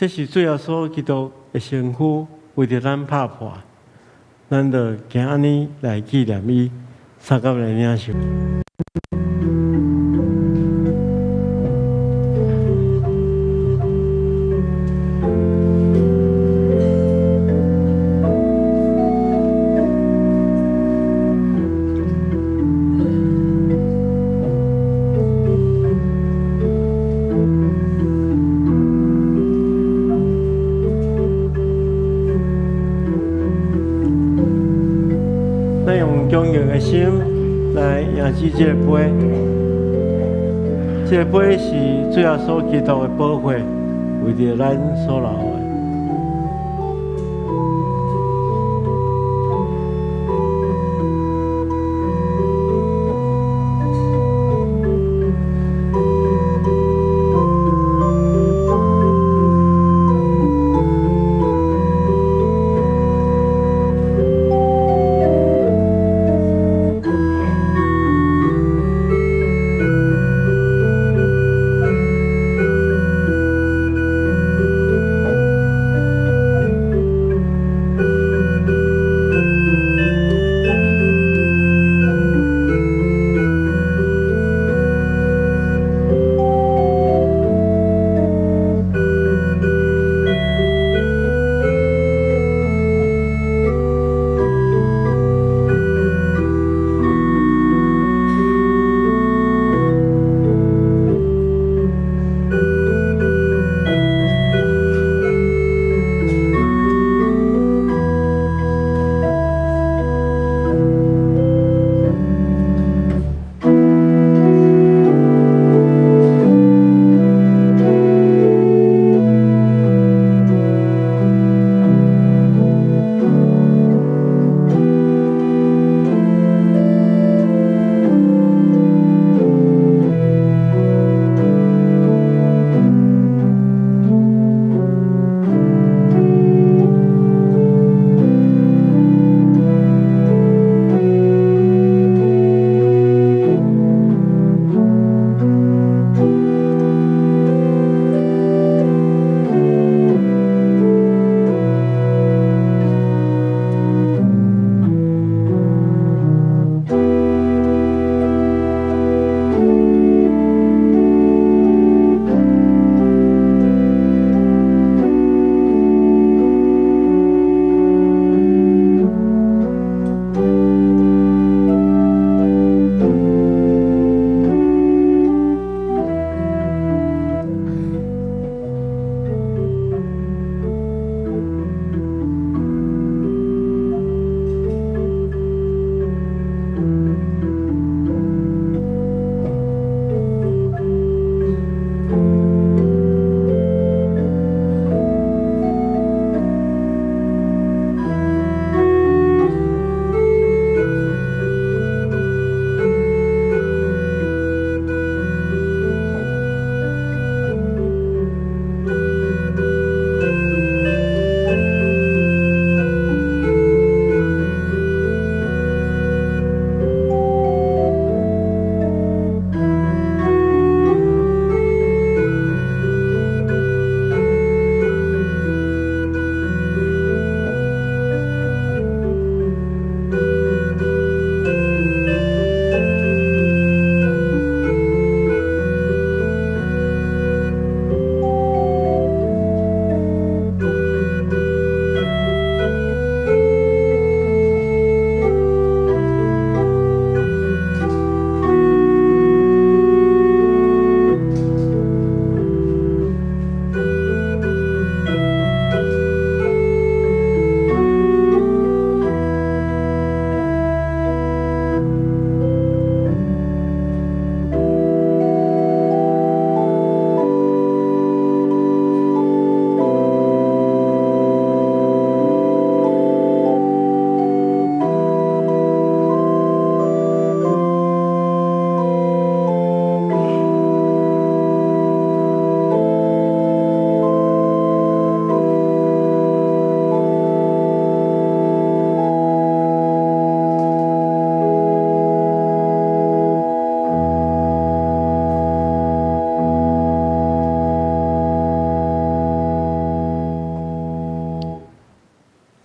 這是主耶穌基督的身軀為著咱拍破，咱就行按呢來紀念伊，相佮來領受。咱用恭敬的心來迎接這個杯，這個杯是主耶穌基督的寶血，為著咱所流的。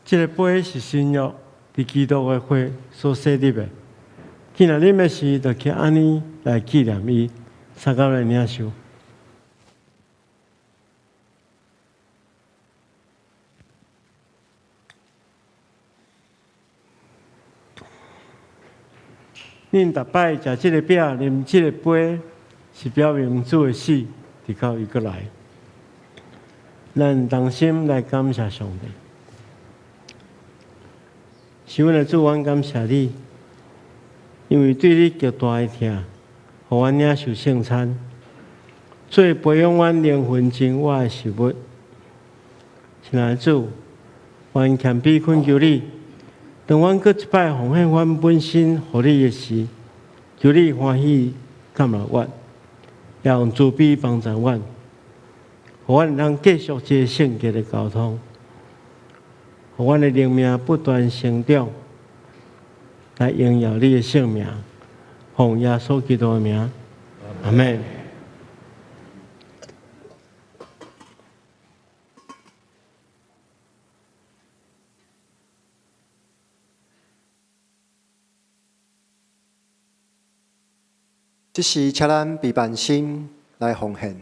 這个杯是新約佇基督的血所設立的。既然啉的時，就去按呢來紀念伊，相共來領受。恁逐擺食這个餅、啉這个杯，是表明主的死，直到伊閣來。咱同心來感謝上帝。是阮的主，阮感謝你，因為對你極大的疼，予阮領受聖餐，做培養阮靈魂真我的食物。親愛的主，阮謙卑懇求你，當阮閣一擺奉獻阮本身予你的時，求你歡喜接納阮，也用慈悲幫助阮，予阮會當繼續這個聖潔的交通，予阮的靈命不斷成長，來榮耀你的聖名，奉耶穌基督的名，阿們。這時，請咱閉萬心來奉獻。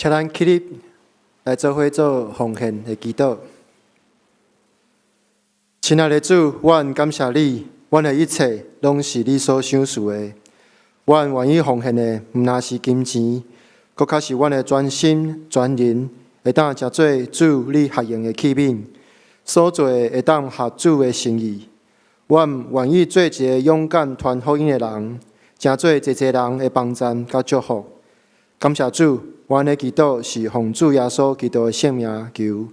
請咱起立來做伙做奉獻的祈禱。親愛的主，阮感謝你，阮的一切攏是你所賞賜的。阮願意奉獻的，毋但是金錢，閣較是阮的全心全人，會當成做主你合用的器皿，所做的會當合主的心意。阮願意做一个勇敢傳福音的人，成做濟濟人的幫贊佮祝福。感謝主，阮的祈禱是奉主耶穌基督的聖名求，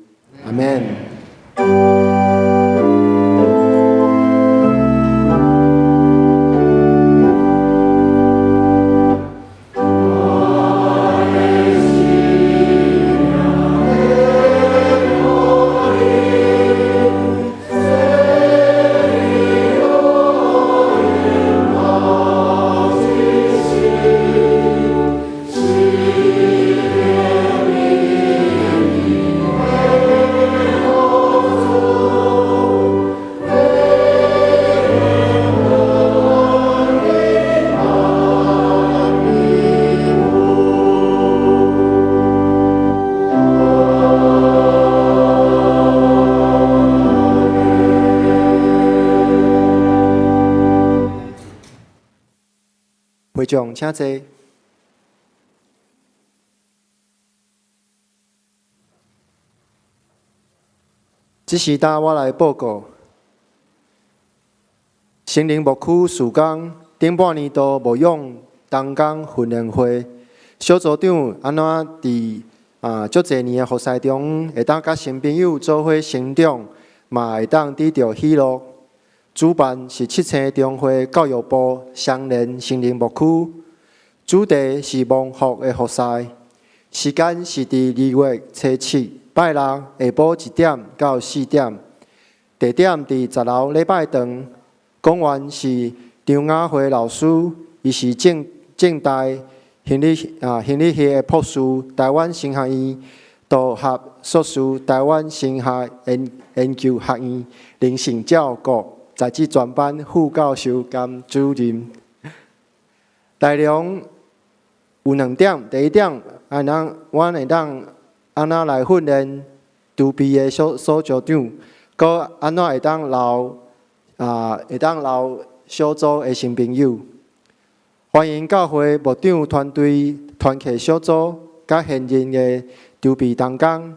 阿們。長，請坐。這時搭我來報告，聖靈牧區事工頂半年度牧養同工訓練會，小組長按怎佇足濟年的服侍中，會當佮新朋友做伙成長，嘛會當得著喜樂。主辦是七星中會教育部雙連聖靈牧區，主題是蒙福的服侍，時間是佇2月初7拜六下晡1點到4點，地點佇10樓禮拜堂。講員是張雅慧老師，伊是政大心理系的博士，台灣神學院道學碩士，台灣神學研究學院靈性照顧在職專班副教授兼主任。內容有兩點，第一點，按怎阮會當按怎來訓練籌備的小組長，閣按怎會當留小組的新朋友。歡迎教會牧長團隊、團契小組、佮現任的籌備同工、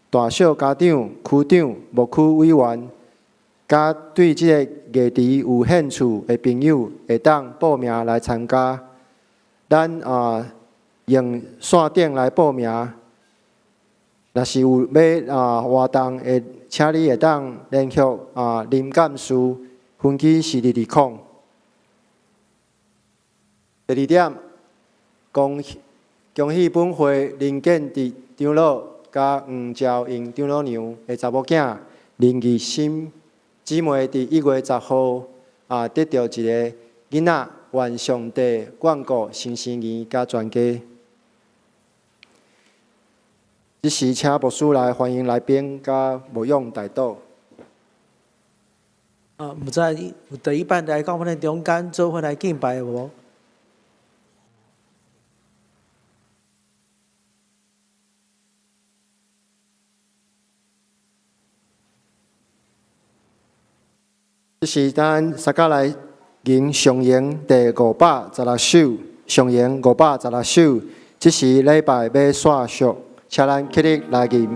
大小家長、區長、牧區委員，佮對這个議題有興趣的朋友，會當報名來參加。咱用線頂來報名。若是有欲活動的，請你會當聯絡林幹事，分機是220。第二點，恭喜本會林建哲長老佮黃昭英長老娘的查某囝林義心姊妹，佇1月10號得著一个囡仔，願上帝眷顧新生兒佮全家。這時，請牧師來歡迎來賓佮牧養代禱。毋知有第一擺來到阮的中間做伙來敬拜的無？這時，咱大家來吟上詠第516首，上詠516首。這時禮拜欲煞束，請咱起立來吟。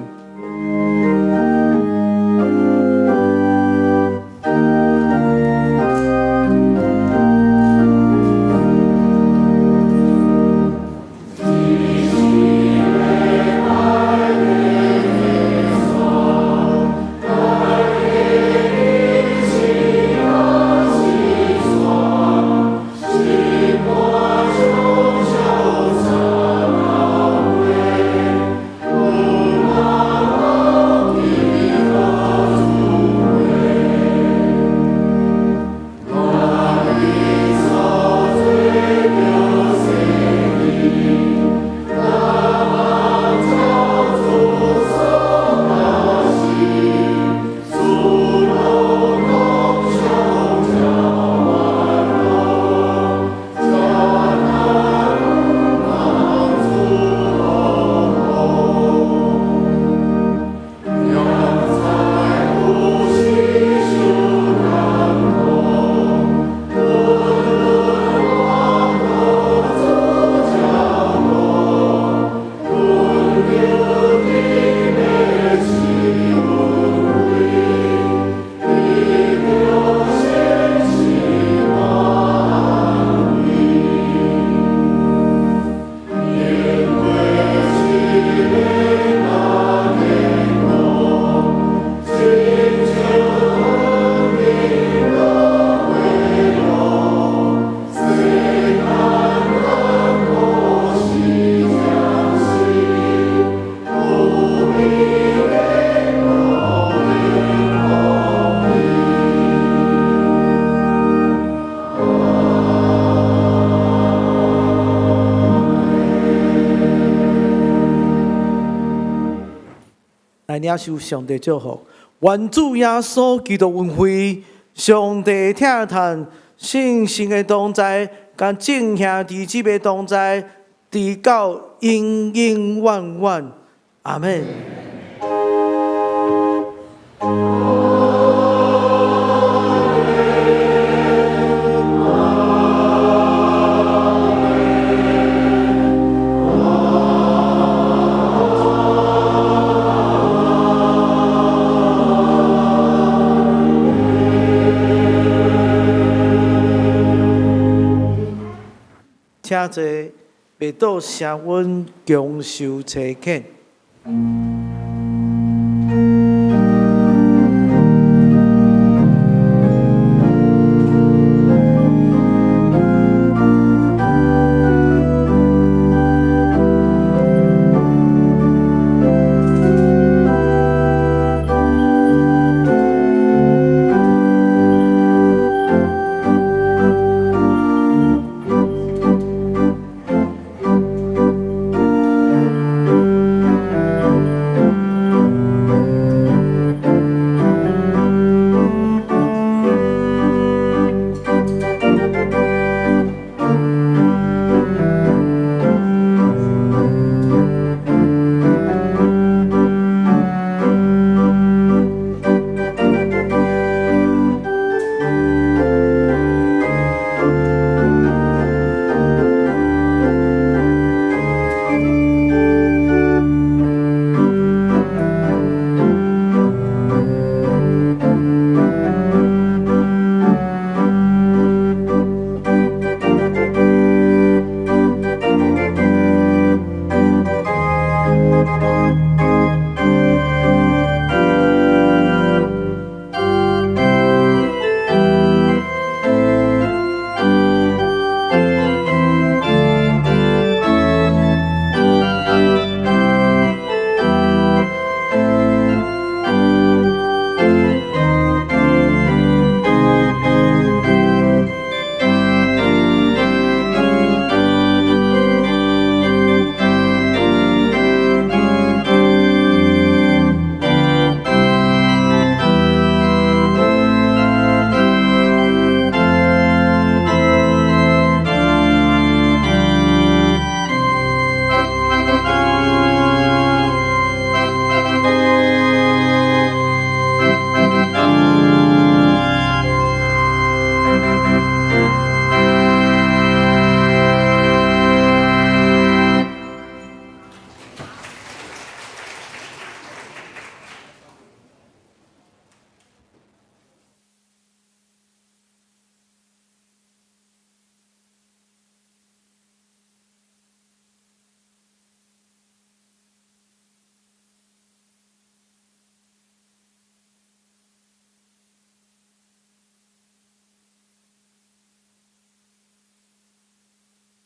來領受上帝祝福，願主耶穌基督恩惠，上帝疼疼，聖神的同在，佮眾兄弟姊妹同在，直到永永遠遠。阿們。請坐，袂倒聲阮強受差遣。